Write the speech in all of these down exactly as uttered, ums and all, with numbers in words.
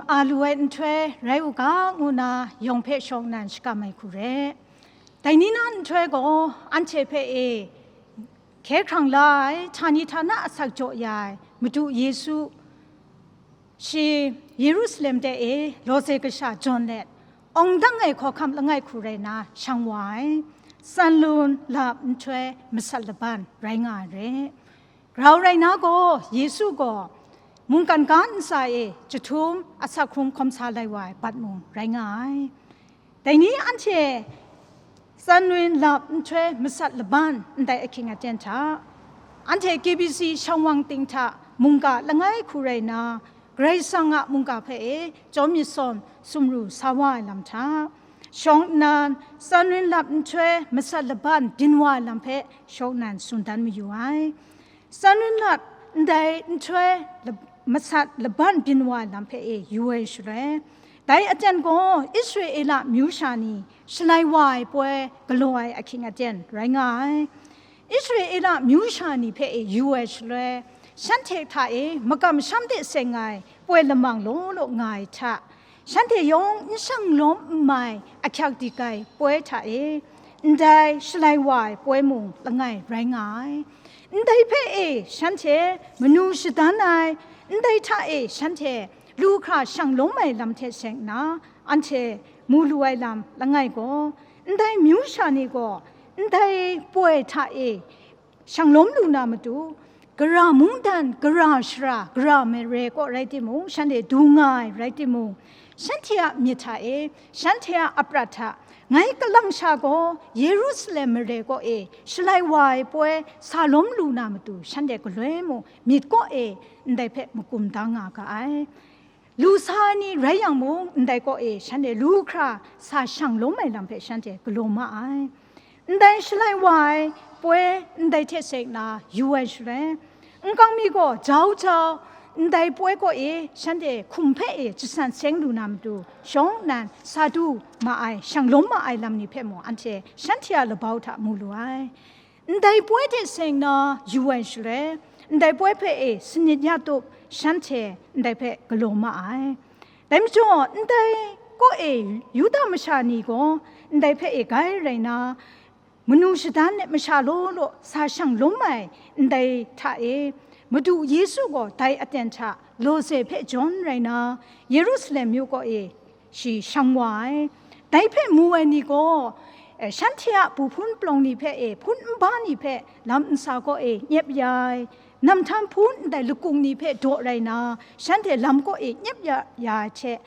a lu ai nhtoi rai u ga, ngu na yawng hpe shawng nnan shakam ai hku re. Dai ni na nhtoi gaw, anhte hpe e hkye hkrang la ai, htani htana asak jaw ya ai Madu Yesu, shi Yerusalem de e lawze kasha jawn let, awng dang ai hkawhkam langai hku rai na shang wa ai, tsan lun lap nhtoi masat laban rai nga ai re. Grau rai na gaw, Yesu gaw mungkan ga ntsa e jahtum asak hkrung hkawm sa lai wa ai bat mung rai nga ai. Dai ni anhte tsan lun lap nhtoi masat laban ndai ahkying aten hta, anhte K B C shawng wang ting hta mungga langai hku rai na, Karai Kasang a mungga hpe e chyawm myit sawn sumru sa wa ai lam hta, shawng nnan tsan lun lap nhtoi masat laban byin wa ai lam hpe shawng nnan tsun dan mayu ai. Tsan lun lap ndai nhtoi lab-, masat laban byin wa ai lam hpe e yu ai shaloi, dai aten gaw Israela myu sha ni shalai wa ai poi galaw ai ahkying aten rai nga ai. Israela myu sha ni hpe e yu ai shaloi, shanhte hta e makam masham de seng ai poi lamang law law nga ai hta, shanhte yawng n shang lawm n mai ahkyak dik ai poi hta e, ndai shalai wa ai poi mung langai rai nga ai. Ndai hpe e shanhte manu shadan ai, ndai hta e shanhte lu hkra shang lawm ai lam hte seng nna, anhte mu lu ai lam langai gaw, ndai myu sha ni gaw ndai poi hta e shang lawm lu na matu, gara mungdan, gara shara, gara mare kaw rai timung, shanhte du nga ai rai timung, shanhte a myit hta e, shanhte a aprat hta, ngai kalang sha gaw Yerusalem mare kaw e shalai wa ai poi sa lawm lu na matu, shanhte galoi mung myit kaw e ndai hpe magum da nga ga ai. Lu sa ai ni rai yang mung, ndai kaw e shanhte lu hkra sa shang lawm ai lam hpe shanhte galaw ma ai. Ndai shalai wa ai poi ndai hte seng na yu ai shaloi, nkang mi gaw jau jau, ndai poi kaw e shanhte hkum hpe e jasan seng lu na matu, shawng nnan sa du ma ai, shang lawm ma ai lam ni hpe mung, anhte shanhte a labau hta mu lu ai. Ndai poi hte seng na yu ai shaloi, ndai poi hpe e sanit ya tup shanhte ndai hpe galaw ma ai. Dai majaw, ndai kaw e Yuda masha ni gaw ndai hpe e gai rai na, manu shadan ai masha law law sa shang lawm ai ndai hta e, Madu Yesu gaw dai aten hta lawze hpe jawn rai na, Yerusalem myu kaw e shi shang wa ai. Dai hpe mu ai ni gaw, eh, shanhte a bu hpun palawng ni hpe e hpun nba ni hpe lam ntsa kaw e nyep ya ai, namhtan hpun ndai lakung ni hpe daw rai na, shanhte lam kaw e nyep ya, ya ai hte,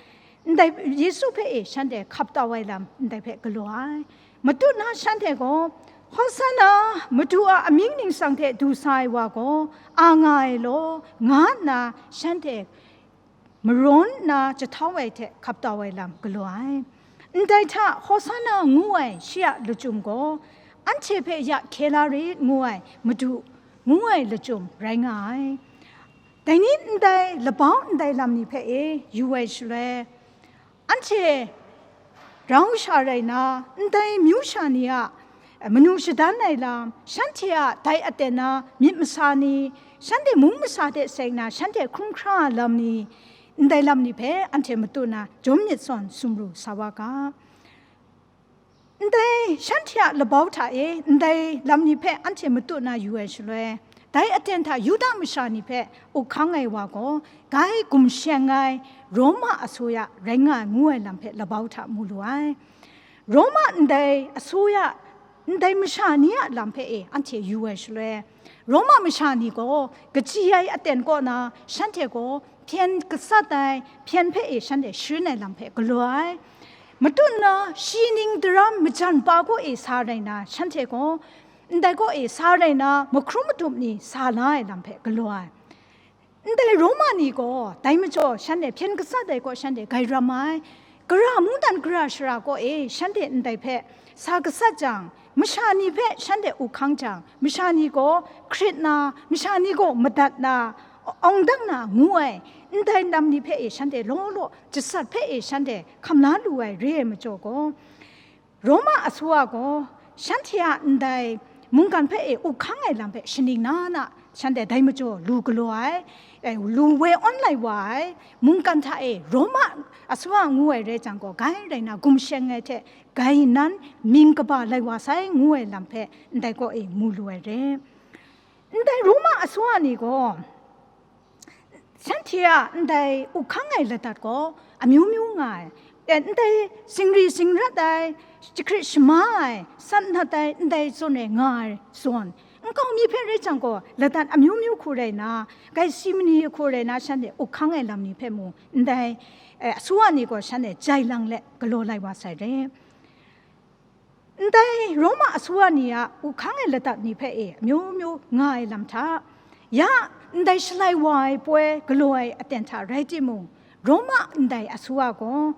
ndai Yesu hpe e shanhte hkap tau ai lam ndai hpe galaw ai. Matut na shanhte gaw, "Hosana, Madu a amying ningsang hte du sa ai wa gaw a nga ai law," nga nna shanhte marawn nna jahtau ai hte hkap tau ai lam galaw ai. Ndai hta Hosana ngu ai shi a lachyum gaw, anhte hpe ya hkye la rit ngu ai Madu ngu ai lachyum rai nga ai. Dai ni ndai labau ndai lam ni hpe e yu ai shaloi, anhte rau sha rai na, ndai myu sha ni a manu shadan ai lam, shanhte a dai aten na myit masa ni, shanhte mung masa hte seng na shanhte hkrum hkra lam ni, ndai lam ni hpe anhte matut na jawm myit sawn sumru sa wa ga. Ndai shanhte a labau hta e ndai lam ni hpe anhte matut na yu ai shaloi, dai aten hta Yuda masha ni hpe up hkang ai wa gaw, gai gumsheng ai Roma asuya rai nga ai ngu ai lam hpe labau hta mu lu ai. Roma ndai asuya, ndai masha ni a lam hpe e anhte yu ai shaloi, Roma masha ni gaw kachyi ai aten kaw na shanhte gaw hpyen gasat ai, hpyen hpe e shanhte sharin ai lam hpe galaw ai. Matut na shi ning daram majan pa kaw e sa rai na, shanhte gaw ndai kaw e sa rai na, mahkrum matup ni sa la ai lam hpe galaw ai. Ndai Roma ni gaw dai majaw shanhte hpyen gasat ai kaw shanhte gai ram ai. Gara mungdan gara shara kaw e shanhte ndai hpe sa gasat jang, masha ni hpe shanhte up hkang jang, masha ni gaw hkrit na, masha ni gaw madat na, awng dang na ngu ai, ndai lam ni hpe e shanhte law law jasat hpe e shanhte hkam la lu ai re ai majaw gaw, Roma asuya gaw shanhte a ndai mungkan hpe e up hkang ai lam hpe shaning na na Shanhte dai majaw lu galaw ai, eh, lu woi awn lai wa ai, mungkan hta e Roma asuwa ngu ai rai jang gaw, gai rai na, gumsheng ai hte gai nan mying kaba lai wa sai ngu ai lam hpe ndai kaw e mu lu ai re. Ndai Roma asuwa ni gaw, shanhte a ndai up hkang ai ladat gaw amyu myu nga ai. E, ndai zingri zingrat ai, jahkrit shama ai, sat nat ai, ndai zawn e nga ai zawn, nkau mi hpe rai jang gaw, ladat amyu myu hku rai na, gaisi mani hku rai na, shanhte up hkang ai lam ni hpe mung, ndai, e, asuwa ni gaw shanhte jai lang let galaw lai wa sai re. Ndai Roma asuwa ni a up hkang ai ladat ni hpe e amyu myu nga ai lam hta, ya ndai shalai wa ai poi galaw ai aten hta rai timung, Roma ndai asuwa gaw,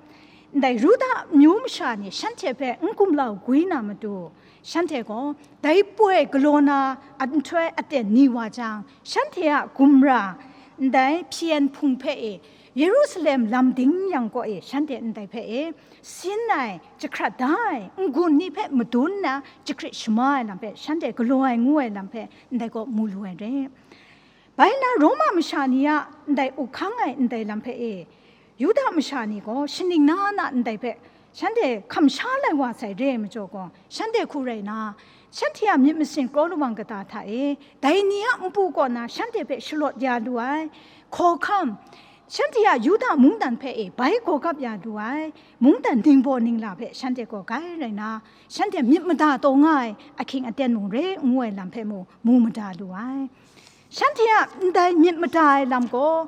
ndai Yuda amyu masha ni shanhte hpe n gumlau gwi na matu, shanhte gaw dai poi galaw na nhtoi aten ni wa jang, shanhte a gumra ndai hpyen hpung hpe e Yerusalem lam ding yang kaw e shanhte ndai hpe e sin ai, jahkrat da ai, n-gun ni hpe madun nna jahkrit shama ai lam hpe shanhte galaw ai ngu ai lam hpe ndai kaw mu lu ai re. Bai na Roma masha ni a ndai up hkang ai ndai lam hpe e, Yuda masha ni gaw shaning na na ndai hpe shanhte hkam sha lai wa sai re ai majaw gaw, shanhte hku rai na, shanhte a myit masin kraw lawang kata hta e, dai ni a npu kaw na shanhte hpe shalawt ya lu ai, hkawhkam, shanhte a Yuda mungdan hpe e bai gawgap ya lu ai, mungdan ningbaw ningla hpe shanhte gaw gai rai na, shanhte myit mada taw nga ai ahkying aten mung re ngu ai lam hpe mung mu mada lu ai. Shanhte a ndai myit mada ai lam gaw,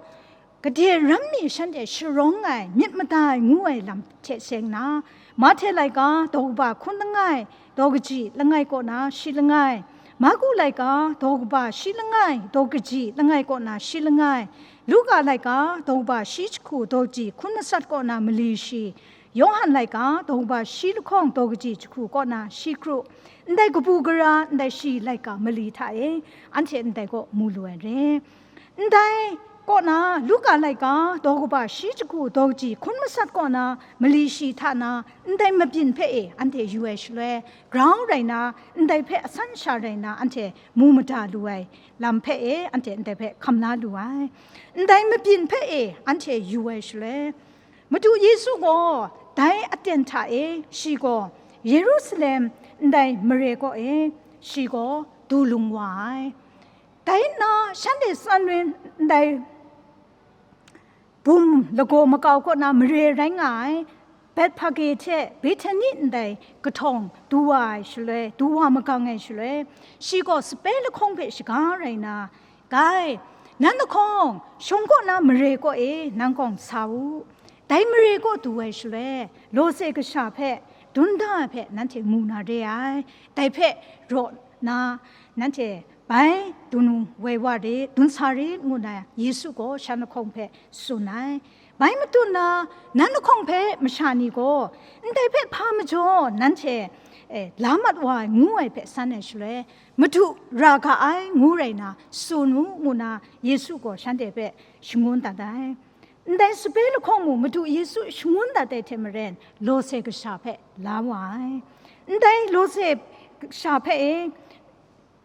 gade ram mi shanhte sharawng ai myit mada ai ngu ai lam hte seng na, Mahte laika daw kaba hkun langai, daw kaji langai kaw na shi langai, Marku laika daw kaba shi langai, daw kaji langai kaw na shi langai, Luka laika daw kaba shi jahku daw kaji hkun masat kaw na mali shi, Yawhan laika daw kaba shi lahkawng daw kaji jahku kaw na shi kru, ndai kabu gara ndai shi laika mali hta e, anhte ndai kaw mu lu ai re. Ndai kaw na Luka laika daw kaba shi jahku daw kaji hkun masat kaw na mali shi hta na, ndai mabyin hpe e anhte yu ai shaloi, grau rai na, ndai hpe asan sha rai na, anhte mu mada lu ai lam hpe e, anhte ndai hpe hkam la lu ai. Ndai mabyin hpe e anhte yu ai shaloi, Madu Yesu gaw dai aten hta e shi gaw Yerusalem ndai mare kaw e shi gaw du lung wa ai. Dai nna shanhte tsan rin ndai bum lagaw makau kaw na mare rai nga ai, Bethphage hte Bethani ndai kahtawng du wa ai shaloi, du wa magang ai shaloi, shi gaw sape lahkawng hpe shaga rai na, Gai, nan lahkawng, shawng kaw na mare kaw e nang gawng sa u. Dai mare kaw du ai shaloi, lawze kasha hpe dun da ai hpe nanhte mu na re ai. Dai hpe raw na nanhte bai dun woi wa re, dun sa re, ngu na Yesu gaw shan lahkawng hpe tsun ai. Bai matut na, nan lahkawng hpe masha ni gaw, ndai hpe hpa majaw nanhte, eh, la mat wa ai ngu ai hpe san ai shaloi, Madu ra ga ai ngu rai na, tsun u, ngu na Yesu gaw shanhte hpe shangun dat ai. Ndai sape lahkawng mung Madu Yesu shangun dat ai hte maren, lawze kasha hpe la wa ai. Ndai lawze kasha hpe e,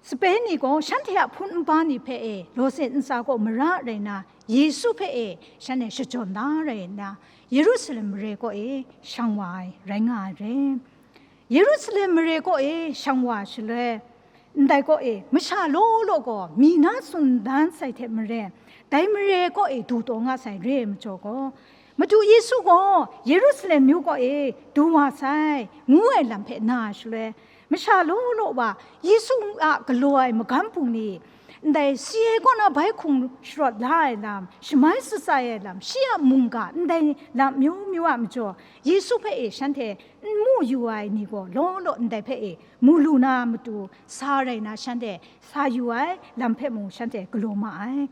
sape ni gaw shanhte a hpun nba ni hpe e, lawze ntsa kaw mara rai na, Yesu hpe e, shanhte shajawn da rai nna, Yerusalem mare kaw e shang wa ai rai nga ai re. Yerusalem mare kaw e shang wa shaloi, ndai kaw e masha law law gaw mi na tsun dan sai hte maren, dai mare kaw e du taw nga sai re ai majaw gaw, Madu Yesu gaw Yerusalem myu kaw e du wa sai, ngu ai lam hpe na shaloi, masha law law wa Yesu a galaw ai magam hpung ni, ndai si ai kaw na bai hkung sharawt la ai lam, shamai shatsai ai lam, shi a mungga ndai lam myu myu a majaw, Yesu hpe e shanhte n mu yu ai ni gaw law law ndai hpe e mu lu na matu sa rai na, shanhte sa yu ai lam hpe mung shanhte galaw ma ai.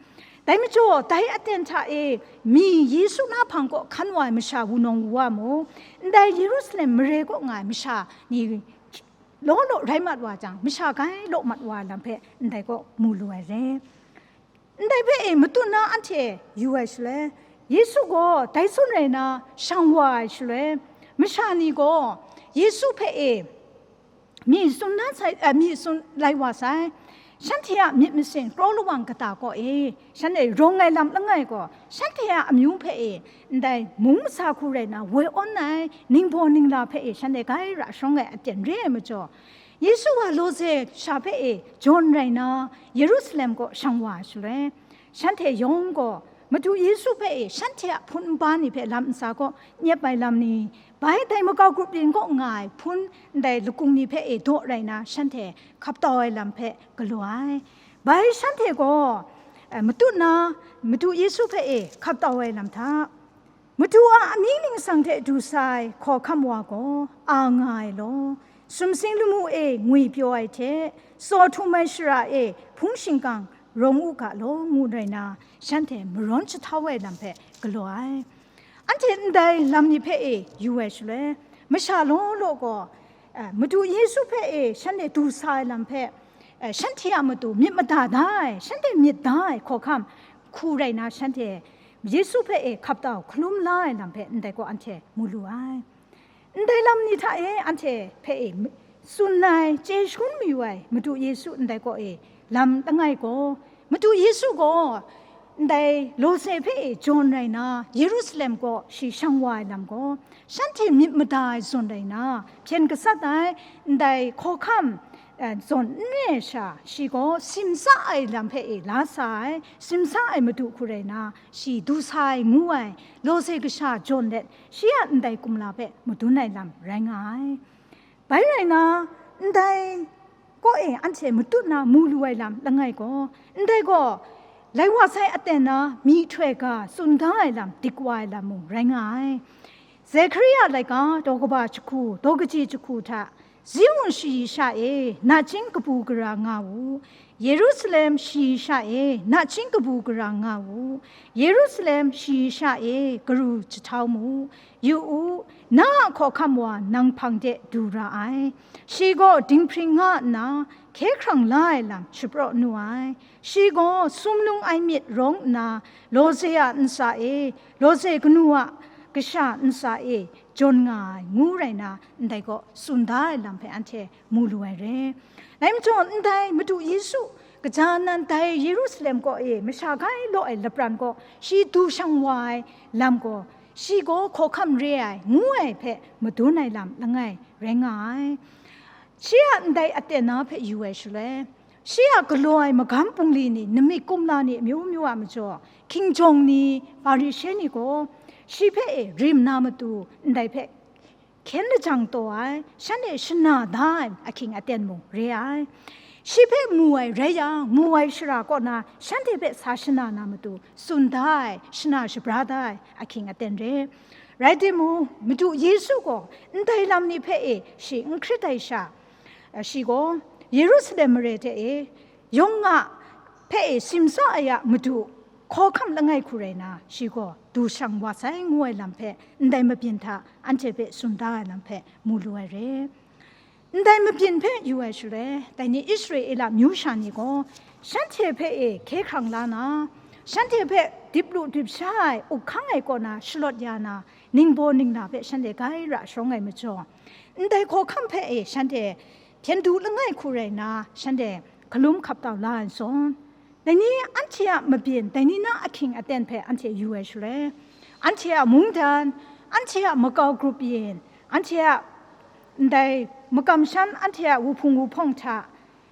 Dai majaw, dai aten hta e mi Yesu na hpang kaw hkan wa ai masha wunawng wu wa mung, ndai Yerusalem mare kaw nga ai masha ni law law rai mat wa jang, masha gai law mat wa ai lam hpe ndai kaw mu lu ai re. Ndai hpe e matut na anhte yu ai shaloi, Yesu gaw dai tsun rai na shang wa ai shaloi, masha ni gaw Yesu hpe e mi tsun na sai, a, mi tsun lai wa sai, Shanhte a myit masin kraw lawang kata kaw e, shanhte rawng ai lam langai gaw, shanhte a amyu hpe e, ndai mung masa hku rai na, woi awn ai ningbaw ningla hpe e, shanhte grai ra shawng ai aten re ai majaw, Yesu wa lawze sha hpe e jawn rai na, Yerusalem kaw shang wa ai shaloi, shanhte yawng gaw Madu Yesu hpe e shanhte a hpun nba ni hpe lam ntsa kaw nyep ai lam ni, bai dai makau grup yin kaw nga ai hpun ndai lakung ni hpe e daw rai na, shanhte hkap tau ai lam hpe galaw ai. Bai shanhte gaw, eh, matut na Madu Yesu hpe e hkap tau ai lam hta, Madu a amying ningsang hte du sa ai hkawhkam wa gaw a nga ai law, sumsing lamu e ngwi pyaw ai hte, tsaw htum ai shara e hpung shingkang rawng u ga law, ngu rai na, shanhte marawn jahtau ai lam hpe galaw ai. Anhte ndai lam ni hpe e yu ai shaloi, masha law law gaw, eh, Madu Yesu hpe e shanhte du sa ai lam hpe, eh, shanhte a matu myit mada da ai, shanhte myit da ai hkawhkam hku rai na, shanhte Yesu hpe e hkap tau hkalum la ai lam hpe ndai gaw anhte mu lu ai. Ndai lam ni hta e anhte hpe e tsun ai, chye shangun mayu ai Madu Yesu ndai kaw e lam langai gaw, Madu Yesu gaw ndai lawze hpe e jawn rai na, Yerusalem kaw shi shang wa ai lam gaw, shanhte myit mada ai zawn rai na, hpyen gasat ai ndai hkawhkam, eh, zawn n re ai sha, shi gaw simsa ai lam hpe e la sa ai, simsa ai Madu hku rai na, shi du sa ai ngu ai, lawze kasha jawn let, shi a ndai kumla hpe madun ai lam rai nga ai. Bai rai na, ndai kaw e anhte matut na mu lu ai lam langai gaw, ndai gaw, lai wa sai aten na myihtoi ga tsun da ai lam dik wa ai lam mung rai nga ai. Zehkaria laika daw kaba jahku, daw kaji jahku hta, Ziun shayi sha e, nachying kabu gara nga u, Yerusalem shayi sha e, nachying kabu gara nga u, Yerusalem shayi sha e, karu jahtau mu, yu u, na a hkawhkam wa nang hpang de du ra ai. Shi gaw dinghpring nga nna, hkye hkrang la ai lam shapraw nu ai. Shi gaw sumlung ai myit rawng nna, lawze a ntsa e, lawze kanu a kasha ntsa e, jawn nga ai, ngu rai na, ndai gaw tsun da ai lam hpe anhte mu lu ai re. Dai majaw, ndai Madu Yesu kaja nan dai Yerusalem kaw e masha grai law ai lapran kaw shi du shang wa ai lam gaw, shi gaw hkawhkam re ai, ngu ai hpe madun ai lam langai rai nga ai. Shi a ndai aten na hpe yu ai shaloi, shi a galaw ai magam bungli ni, namik kumla ni, amyu myu a majaw, hkingjawng ni, Hparishe ni gaw, shi hpe e rim na matu, ndai hpe hkyen lajang taw ai, shanhte shana da ai ahkying aten mung re ai. Shi hpe mu ai rai yang, mu ai shara kaw na shanhte hpe sa shana na matu, tsun da ai, shana shabra da ai ahkying aten re. Rai timung, Madu Yesu gaw ndai lam ni hpe e shi n hkrit ai sha, shi gaw Yerusalem mare hte e, yawng a hpe e simsa ai a matu hkawhkam langai hku rai na, shi gaw du shang wa sai ngu ai lam hpe, ndai mabyin hta anhte hpe tsun da ai lam hpe mu lu ai re. Ndai mabyin hpe yu ai shaloi, dai ni Israela myu sha ni gaw, shanhte hpe e hkye hkrang la na, shanhte hpe dip lu dip sha ai, up hkang ai kaw na shalawt ya na, ningbaw ningla hpe shanhte grai ra shawng ai majaw, ndai hkawhkam hpe e shanhte hpyen du langai hku rai na, shanhte hkalum hkap tau la ai zawn, dai ni anhte a mabyin, dai ni na ahkying aten hpe anhte yu ai shaloi, anhte a mungdan, anhte a makau grup yin, anhte a ndai makam shan, anhte a wuhpung wuhpawng hta,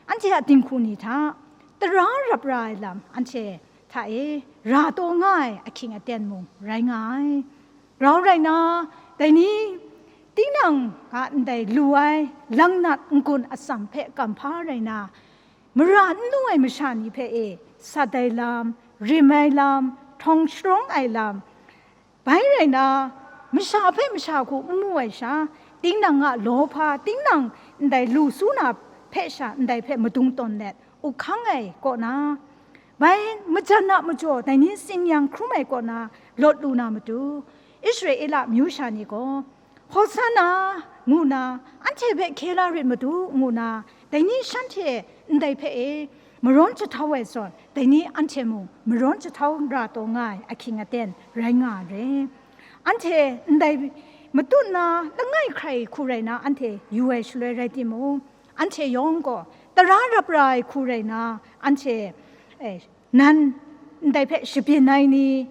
anhte a dinghku ni hta, tara rap ra ai lam anhte hta e ra taw nga ai ahkying aten mung rai nga ai. Grau rai na, dai ni tinang a ndai lu ai langnat n-gun atsam hpe kamhpa rai na, mara n lu ai masha ni hpe e sat ai lam, rim ai lam, htawng sharawng ai lam, bai rai na, masha hpe masha hku n mu ai sha, tinang a lawhpa, tinang ndai lu su na hpe sha ndai hpe madung tawn let, up hkang ai kaw na, bai majan a majaw dai ni tsin yang hkrum ai kaw na lawt lu na matu, Israela myu sha ni gaw, Hosana ngu na, anhte hpe hkye la rit matu, ngu na, dai ni shanhte ndai hpe e marawn jahtau ai zawn, dai ni anhte mung marawn jahtau ra taw nga ai ahkying aten rai nga ai re. Anhte ndai matut na langai hkrai hku rai na anhte yu ai shaloi rai timung, anhte yawng gaw tara rap ra ai hku rai na, anhte, eh, nan ndai hpe shabyin ai ni,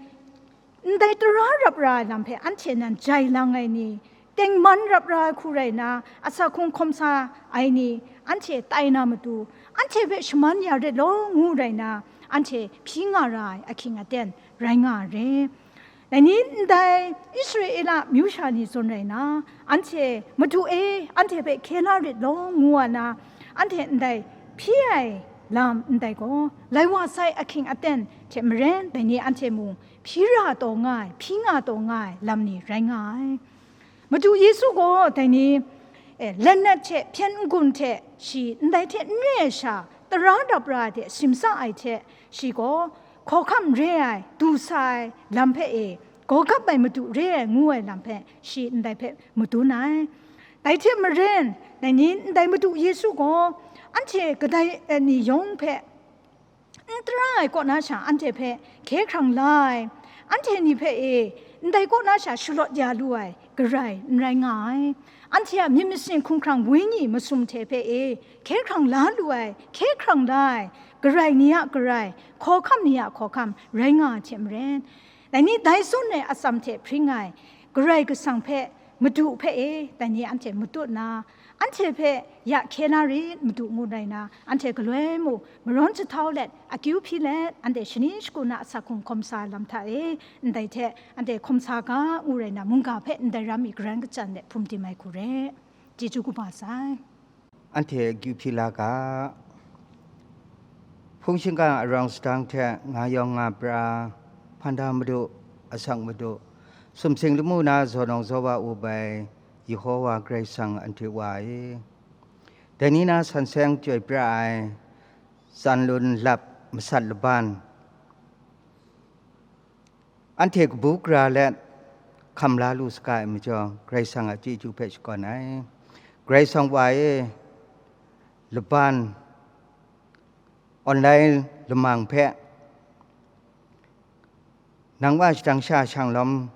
ndai tara rap ra ai lam hpe anhte nan jai lang ai ni, tengman rap ra ai hku rai na, asak hkrung hkawm sa ai ni, anhte tai na matu, anhte hpe shaman ya rit law ngu rai na, anhte hpyi nga ra ai ahkying aten rai nga ai re. Dai ni ndai Israela myu sha ni zawn rai na, anhte, "Madu e, anhte hpe hkye la rit law," ngu wa na, anhte ndai hpyi ai lam ndai gaw, lai wa sai ahkying aten hte maren, dai ni anhte mung hpyi ra taw nga ai, hpyi nga taw nga ai lam ni rai nga ai. Madu Yesu gaw dai ni, eh, lanat hte hpyen n-gun hte shi ndai hte n re ai sha, tara rap ra ai hte simsa ai hte, shi gaw hkawhkam re ai, du sa ai lam hpe e, gawgap ai madu re ai ngu ai lam hpe shi ndai hpe madun ai. Dai hte maren, dai ni ndai Madu Yesu gaw anhte kadai, eh, ni yawng hpe n tara ai kaw na sha anhte hpe hkye hkrang la ai, anhte ni hpe e ndai kaw na sha shalawt ya lu ai Karai n rai nga ai. Anhte a myit masin hkumhkrang Wenyi masum hte hpe e hkye hkrang la lu ai, hkye hkrang la ai Karai ni a Karai, hkawhkam ni a hkawhkam rai nga ai hte maren, dai ni dai zawn ai atsam hte hpring ai Karai Kasang hpe, Madu hpe e, dai ni anhte matut na, anhte hpe ya hkye na rit, Madu ngu rai na, anhte galoi mung marawn jahtau let, akyu hpyi let, anhte shani shagu na asak hkrung hkawm sa ai lam hta e, ndai hte anhte hkawm sa ga ngu rai na, mungga hpe ndai ram mi garan kachyan let hpum tim ai hku re. Chyeju kaba sai. Anhte akyu hpyi la ga. Hpung shingkang arawng sadang hte nga yawng nga pra, hpan da madu, asak madu, sumsing lamu na zawn awng zaw wa u bai, Yehowa Karai Kasang anhte Wa e. Dai ni na san seng chyoi pra ai, tsan lun lap masat laban, anhte kabu gara let hkam la lu saga ai majaw, Karai Kasang a chyeju hpe shakawn ai. Karai Kasang Wa e, laban, online lamang hpe nang wa shadang sha shang lawm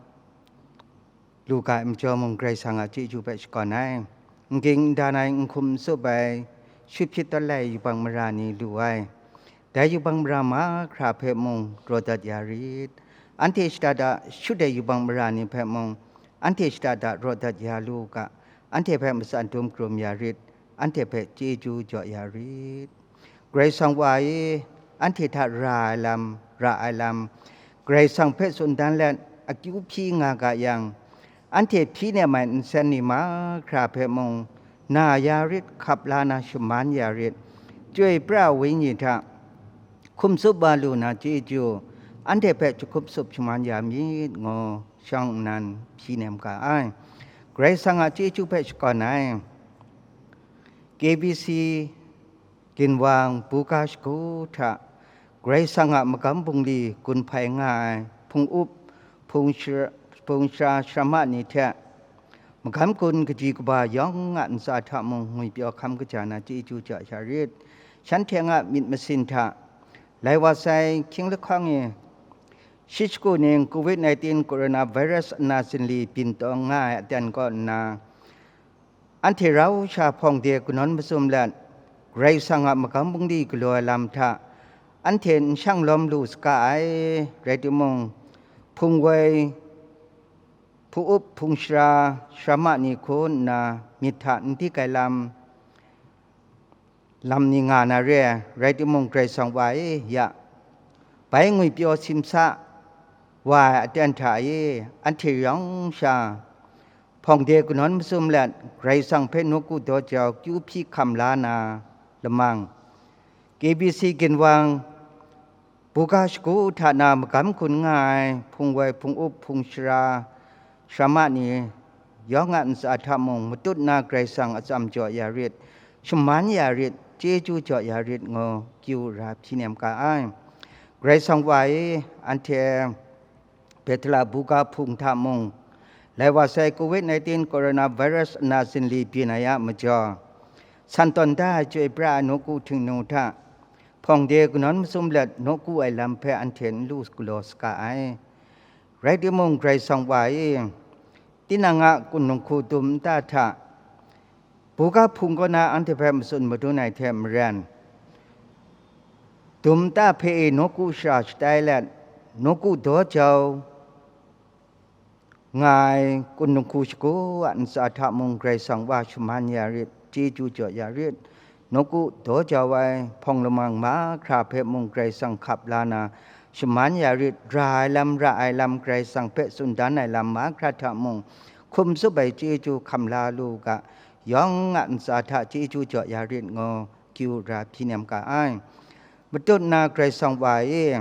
lu ga ai majaw mung, Karai Kasang a chyeju hpe shakawn ai. N ging n dan ai, n hkum n tsup ai, shut hpyit tawn lai yubak mara ni lu ai. Dai yubak mara mahkra hpe mung raw dat ya rit. Anhte shada da shut ai yubak mara ni hpe mung, anhte shada da raw dat ya lu u ga, anhte hpe matsan dum hkrum ya rit, anhte hpe chyeju jaw ya rit. Karai Kasang Wa e, anhte hta ra ai lam, ra ai lam, Karai Kasang hpe tsun dan let akyu hpyi nga ga yang, anhte hpyi nem ai nsen ni mahkra hpe mung, na ya rit, hkap la na shaman ya rit, chyoi pra Wenyi hta hkum tsup wa lu na chyeju, anhte hpe jahkup tsup shaman ya myit ngu, shawng nnan hpyi nem ga ai. Karai Kasang a chyeju hpe shakawn ai. K B C ginwang buga shagu hta, Karai Kasang a magam bungli gun hpai nga ai hpung up, hpung shara, hpung shara sharama ni hte, magam gun kaji kaba yawng a ntsa hta mung ngwipyaw hkam kaja na chyeju jaw ya rit. Shanhte a myit masin hta, lai wa sai hkying lahkawng e, shi shagu ning covid nineteen coronavirus ana zinli byin tawng nga ai aten kaw nna, anhte rau sha hpawng de kanawn mazum let, Karai Kasang a magam bungli galaw ai lam hta, anhte n shang lawm lu saga ai, rai timung, hpung woi, hpung up, hpung shara, sharama ni hku nna myit hta n dik ai lam, lam ni nga na re ai, rai timung, Karai Kasang Wa e, ya, bai ngwipyaw simsa wa ai aten hta e, anhte yawng sha hpawng de kanawn mazum let, Karai Kasang hpe nawku daw jau kyu hpyi hkam la na lamang, K B C ginwang buga shagu hta na magam gun nga ai hpung woi, hpung up, hpung shara, sharama ni yawng a ntsa hta mung matut na Karai Kasang a tsam jaw ya rit, shaman ya rit, chyeju jaw ya rit ngu kyu ra hpyi nem ga ai. Karai Kasang Wa e, anhte Bethela buga hpung hta mung, lai wa sai covid nineteen coronavirus ana zinli byin ai a majaw, san tawn da ai chyoi pra ai nawku htingnu hta, hpawng de kanawn mazum let nawku ai lam hpe anhte n lu galaw saga ai. Rai timung, Karai Kasang Wa e, tinang a kunung hku dum nta hta, Buga hpung kaw na anhte hpe matsun madun ai hte maren, dum ta hpe e nawku shara shatai let, nawku daw jau nga ai kun dinghku shagu a ntsa hta mung Karai Kasang wa shaman ya rit, chyeju jaw ya rit. Nawku daw jau ai hpawng lamang mahkra hpe mung Karai Kasang hkap la na shaman ya rit, ra ai lam, ra ai lam, Karai Kasang hpe tsun dan ai lam mahkra hta mung hkum tsup ai chyeju hkam la lu u ga, yawng a ntsa hta chyeju jaw ya rit ngu, kyu ra hpyi nem ga ai. Matut na Karai Kasang wa e,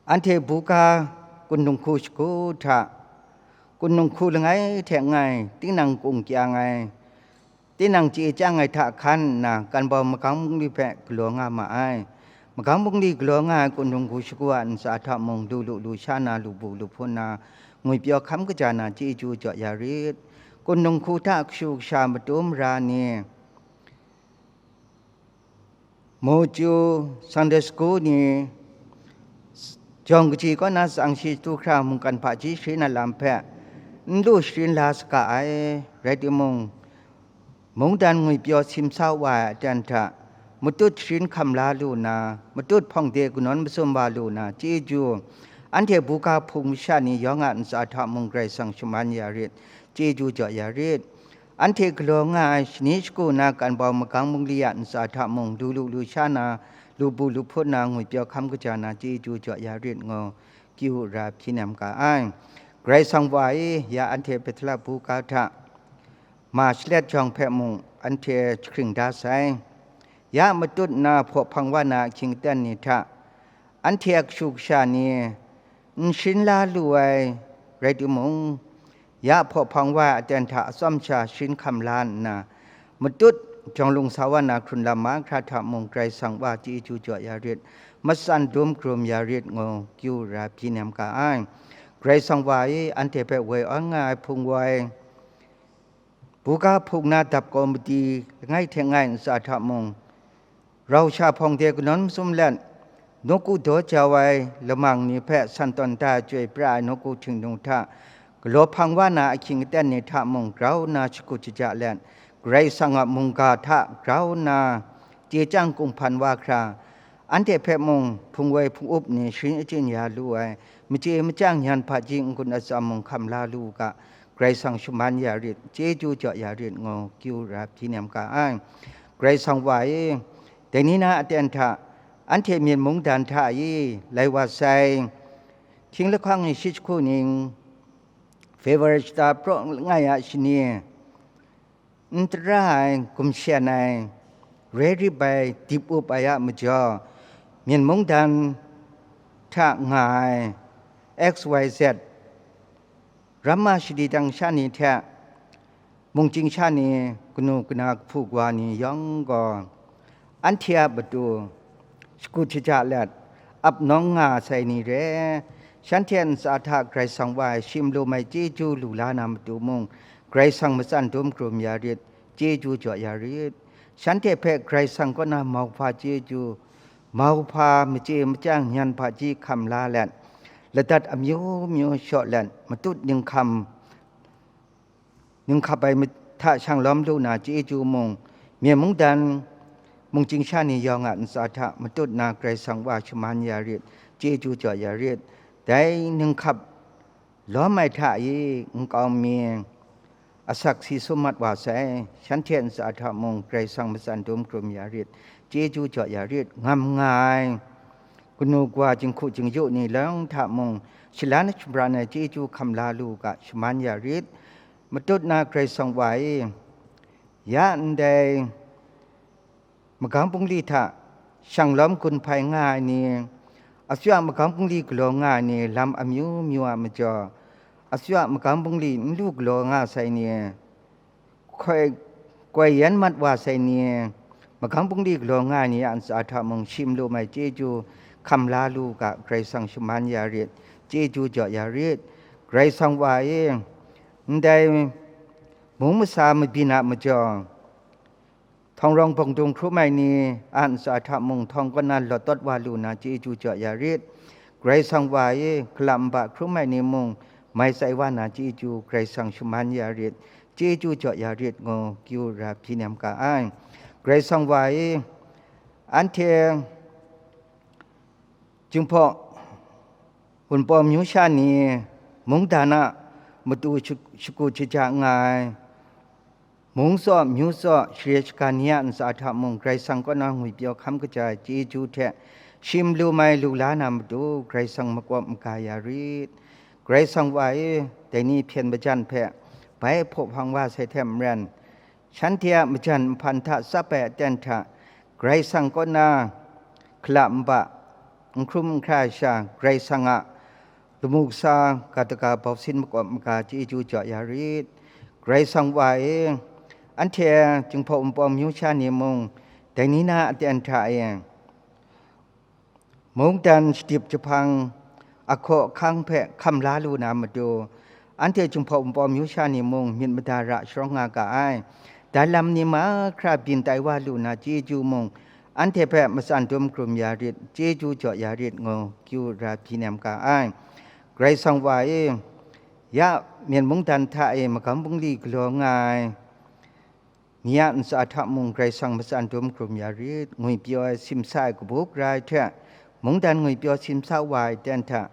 anhte buga kun dinghku shagu hta, kun dinghku langai hte ngai, tinang kung kyang ai, tinang chye chyang ai hta hkan nna, kan bau magang bungli hpe galaw nga ma ai. Magang bungli galaw nga ai kun dinghku shagu a ntsa hta mung, lu lu lu sha na, lu bu lu hpun na, ngwipyaw hkam kaja na, chyeju jaw ya rit. Kun dinghku hta kashu kasha matu mara ni, Moju, Sunday School ni, jawng kaji kaw na tsang shi chyeju hkra mungkan hpaji sharin ai lam hpe n lu sharin la saga ai, rai timung, mungdan ngwipyaw simsa wa ai aten hta, matut sharin hkam la lu na, matut hpawng de kanawn masum wa lu na, chyeju, anhte buga hpung masha ni yawng a ntsa hta mung Karai Kasang shaman ya rit, chyeju jaw ya rit. Anhte galaw nga ai shani shagu na kan bau magang bungli a ntsa hta mung, lu lu lu sha na, lu bu lu hpun na, ngwipyaw hkam kaja na, chyeju jaw ya rit ngu, kyu ra hpyi nem ga ai. Karai Kasang wa e, ya anhte Bethela buga hta ma shalet jawng hpe mung anhte jahkring da sai. Ya matut na hpaw hpang wa na ahkying aten ni hta, anhte a kashu kasha ni n sharin la lu ai rai timung, ya hpaw hpang wa ai aten hta atsawm sha sharin hkam la nna, matut jawng lung sa wa na hkrun lam mahkra hta mung Karai Kasang wa chyeju jaw ya rit, matsan dum karum ya rit ngu, kyu ra hpyi nem ga ai. Karai Kasang wa e, anhte hpe woi awn nga ai hpung woi, buga hpung na dap kawmiti langai hte langai ntsa hta mung, rau sha hpawng de kanawn masum let, nawku daw jau ai lamang ni hpe san tawn da ai chyoi pra ai nawku htingnu hta, galaw hpang wa na ahkying aten ni hta mung grau nna shakut shaja let, Karai Kasang a mungga hta grau nna chye chyang kunghpan wa hkra, anhte hpe mung hpung woi hpung up ni sharin achyin ya lu ai, machye machyang nyan hpaji n-gun atsam mung hkam la lu u ga, Karai Kasang shaman ya rit, chyeju jaw ya rit ngu, kyu ra hpyi nem ga ai. Karai Kasang wa e, dai ni na aten hta, anhte myen mungdan hta e lai wa sai, hkying lahkawng ni shi jahku ning, February shata praw langai a shani, n tara ai, gumshen ai, rai rip ai, dip up ai a majaw, myen mungdan hta nga ai X Y Z, ramma shadi dang sha ni hte, mungchying sha ni, kanu kana kahpu kawa ni yawng gaw, anhte a matu shakut shaja let, ap nawng nga sai ni re, shanhte ntsa hta Karai Kasang wa ai shi malum ai chyeju lu la na matu mung, Karai Kasang matsan dum karum ya rit, chyeju jaw ya rit. Shanhte hpe Karai Kasang kaw na mauhpa chyeju, mauhpa machye machyang nyan hpaji hkam la let, ladat amyu myu shaw let, matut ninghkam, ninghkap ai hta shang lawm lu na chyeju mung, myen mungdan mungchying sha ni yawng a ntsa hta matut na Karai Kasang wa shaman ya rit, chyeju jaw ya rit. Dai ninghkap lawm ai hta e nkau mi asak si sum mat wa sai, shanhte ntsa hta mung Karai Kasang matsan dum karum ya rit, chyeju jaw ya rit, ngam nga ai kanu kawa, jinghku jingyu ni lang hta mung, shalan shabran ai chyeju hkam la lu u ga, shaman ya rit. Matut na Karai Kasang wa e, ya ndai magang bungli hta shang lawm gun hpai nga ai ni, akyu a magang bungli galaw nga ai ni, lam amyu myu a majaw, akyu a magang bungli n lu galaw nga sai ni, hkoi, koi yan mat wa sai ni, magang bungli galaw nga ai ni a ntsa hta mung shi malum ai chyeju hkam la lu u ga, Karai Kasang shaman ya rit, chyeju jaw ya rit. Karai Kasang wa e, ndai mung masa mabyin a majaw, htawng rawng bawng dung hkrum ai ni a ntsa hta mung htawng kaw na lawt tawt wa lu na chyeju jaw ya rit. Karai Kasang wa e, hkalap nba hkrum ai ni mung mai tsai wa na chyeju Karai Kasang shaman ya rit, chyeju jaw ya rit ngu kyu ra hpyi nem ga ai. Karai Kasang wa e, anhte Jinghpaw Wunpawng myu sha ni mungdan a matu sha-, shagu shaja nga ai, mung tsaw, myu tsaw, share shagan ni a ntsa hta mung, Karai Kasang kaw na ngwipyaw hkam kaja ai chyeju hte, shim lu mai lu la na matu, Karai Kasang makawp maga ya rit. Karai Kasang wa e, dai ni hpyen majan hpe, bai hpaw hpang wa sai hte maren, shanhte a majan nhpan hta tsap ai aten hta, Karai Kasang kaw na hkala nba, n hkrum n hkra ai sha, Karai Kasang a lamu kasa ga daga bausin makawp maga chyeju jaw ya rit. Karai Kasang wa e, anhte Jinghpaw Wunpawng myu sha ni mung, dai ni na aten hta e, mungdan shadip jahpang ahkaw ahkang hpe hkam la lu na matu, anhte Jinghpaw Wunpawng myu sha ni mung myit mada ra sharawng nga ga ai. Dai lam ni mahkra byin tai wa lu na chyeju mung, anhte hpe matsan dum krum ya rit, chyeju jaw ya rit ngu kyu ra hpyi nem ga ai. Karai Kasang wa e, ya Myen mungdan hta e magam bungli galaw nga ai ni a ntsa hta mung Karai Kasang matsan dum krum ya rit, ngwipyaw ai simsa ai kabu gara ai hte, mungdan ngwipyaw simsa wa ai ten hta,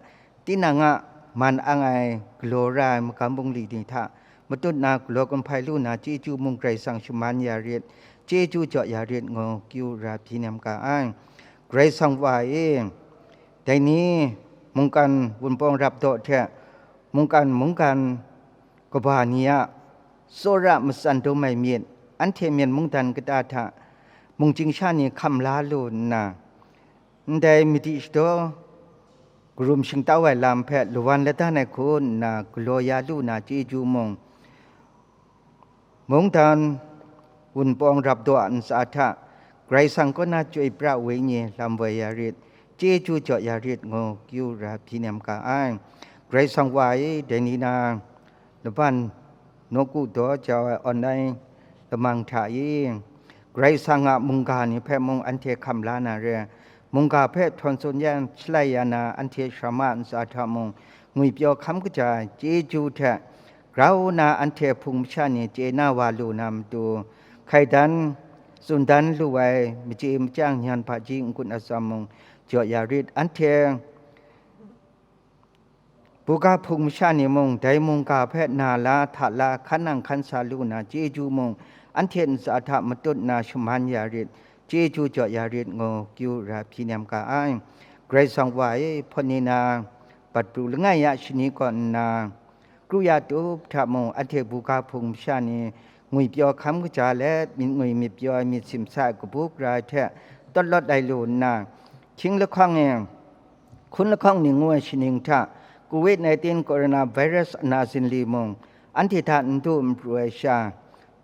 tinang a man ang ai galaw ra ai magam bungli ni hta matut na galaw kumhpai lu na chyeju mung Karai Kasang shaman ya rit, chyeju jaw ya rit ngu kyu ra hpyi nem ga ai. Karai Kasang wa e, dai ni mungkan Wunpawng Rapdaw hte mungkan mungkan kaba ni a tsawra matsan dum ai myit, anhte Myen mungdan kata hta mung chying sha ni hkam la lu nna, ndai madi shadaw karum shingtau ai lam hpe lawan ladan ai hku nna galaw ya lu na chyeju mung, mungdan Wunpawng Rapdaw a ntsa hta, Karai Kasang kaw na Chyoi Pra Wenyi lam woi ya rit, chyeju jaw ya rit ngu kyu ra hpyi nem ga ai. Karai Kasang wa e, dai ni na laban nawku daw jau ai online lamang hta e, Karai Kasang a mungga ni hpe mung anhte hkam la na re, mungga hpe htawn tsun ya, shalai ya na anhte sara ma ntsa hta mung, ngwipyaw hkam kaja ai chyeju hte, grau na anhte hpung masha ni chye na wa lu na matu, hkai dan, tsun dan lu ai machye machyang nyan hpaji n-gun atsam mung jaw ya rit, anhte buga hpung masha ni mung, dai mungga hpe na la, hta la, hkan nang hkan sa lu na chyeju mung, anhte ntsa hta matut na shaman ya rit, chyeju jaw ya rit ngu kyu ra hpyi nem ga ai. Karai Kasang wa e, hpawn ni na bat pru langai ya shani kaw nna, kru ya tup hta mung, anhte buga hpung masha ni ngwipyaw hkam kaja let, myit ngwi myit pyaw ai myit simsa ai kabu gara ai hte tawt lawt ai lu nna, hkying lahkawng e, hkun lahkawng ning ngu ai shaning hta, covid nineteen coronavirus ana zinli mung, anhte hta n du n pru ai sha,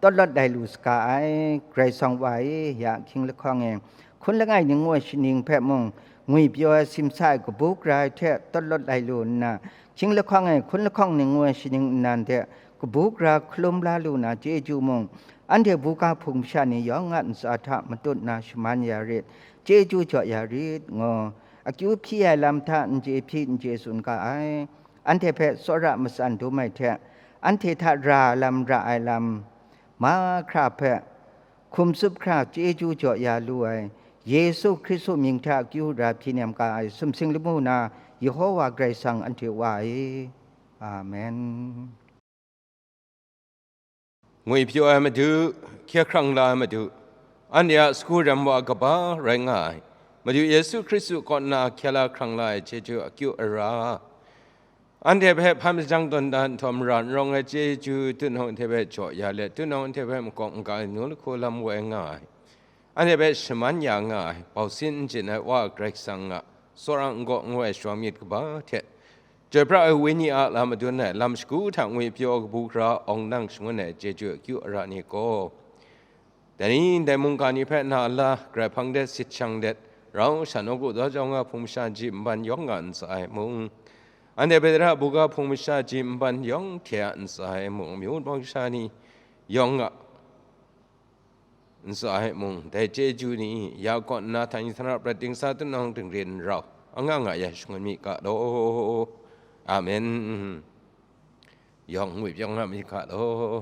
tawt lawt ai lu saga ai. Karai Kasang wa e, ya hkying lahkawng e, hkun langai ning ngu ai shaning hpe mung, ngwipyaw ai simsa ai kabu gara ai hte tawt lawt ai lu nna, hkying lahkawng e, hkun lahkawng ning ngu ai shaning nnan hte kabu gara hkalum la lu na chyeju mung, anhte buga hpung masha ni yawng a ntsa hta matut na shaman ya rit, chyeju jaw ya rit ngu, akyu hpyi ai lam hta n chye hpyi n chye tsun ga ai. Anhte hpe tsawra matsan dum ai hte, anhte hta ra ai lam, ra ai lam mahkra hpe hkum tsup hkra chyeju jaw ya lu ai, Yesu Hkristu mying hta akyu ra hpyi nem ga ai sumsing lamu na Yehowa Karai Kasang anhte Wa e. Amen. Ngwipyaw ai Madu, hkye hkrang la ai Madu, anhte a sagu rem wa kaba rai nga ai, Madu Yesu Hkristu kaw nna hkye la hkrang la ai chyeju akyu ara, anhte hpe hpa majang tawn da nhtawm ra n rawng ai chyeju, tutnawng hte hpe jaw ya let, tutnawng hte hpe makawp n-ga ai nu lahku lam woi nga ai, anhte hpe shaman ya nga ai, bausin n chyin ai Wa Karai Kasang a tsawra n-gaw n-gu ai sharawng myit kaba hte, chyoi pra ai Wenyi a lam madun ai, lam shagu hta ngwipyaw kabu gara awng nang shangun ai chyeju akyu ara ni gaw, dai ni ndai mungga ni hpe na la, Karai Hpang de sit shang let, rau sha nawku daw jau nga hpung masha ji nban yawng nga ntsa ai mung, anhte Petera buga hpung masha ji nban yawng hte a ntsa ai mung, amyu wunpawng sha ni yawng nga ntsa ai mung, dai chyeju ni ya kaw nna, htani htana prat dingsa tutnawng dingrin rau, anga nga ya shangun mi ga law. Amen. Yawng ngwipyaw nga mi ga law.